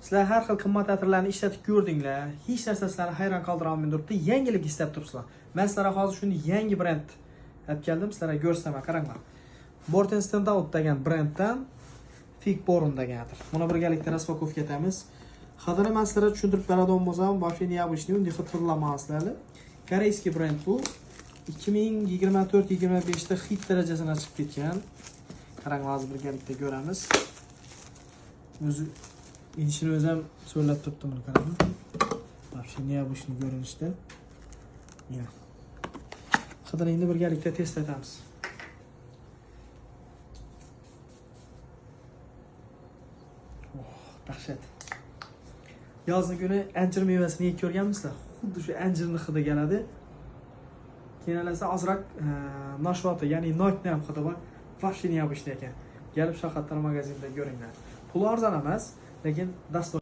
Sizlar har xil qimmat atirlarni ishlatib ko'rdinglar. Hech narsa sizlarni hayron qoldira olmay turibdi. Yangilik istab turibsizlar. Men sizlarga hozir shuni yangi brend olib keldim, sizlarga ko'rsataman, qaranglar. Morten Standout degan brenddan Fig Born degan atir. Buni birgalikda распаковка etamiz. Hidini men sizlarga tushuntirib beradigan bo'lsam, вообще необычный, unday hid hidlamasizlar. Koreyskiy brend bu. 2024-25 da hit darajasina chiqib ketgan. Qaranglar, hozir birgalikda ko'ramiz. O'zi idishini o'zi ham so'ylab turibdi buni, qaranglar. Вообще необычный ko'rinishda. Mana. Hidini endi birgalikda test etamiz. Oh, dahshat. Yozni kuni anjir mevasini yeb ko'rganmisizlar? Xuddi shu anjirni hidi keladi. Keyin esa ozroq nashvota, ya'ni nokni ham hidi bor. Вообще необычный ekan. Kelib Shohratlar magazinida ko'ringlar. Puli arzon emas, lekin dastur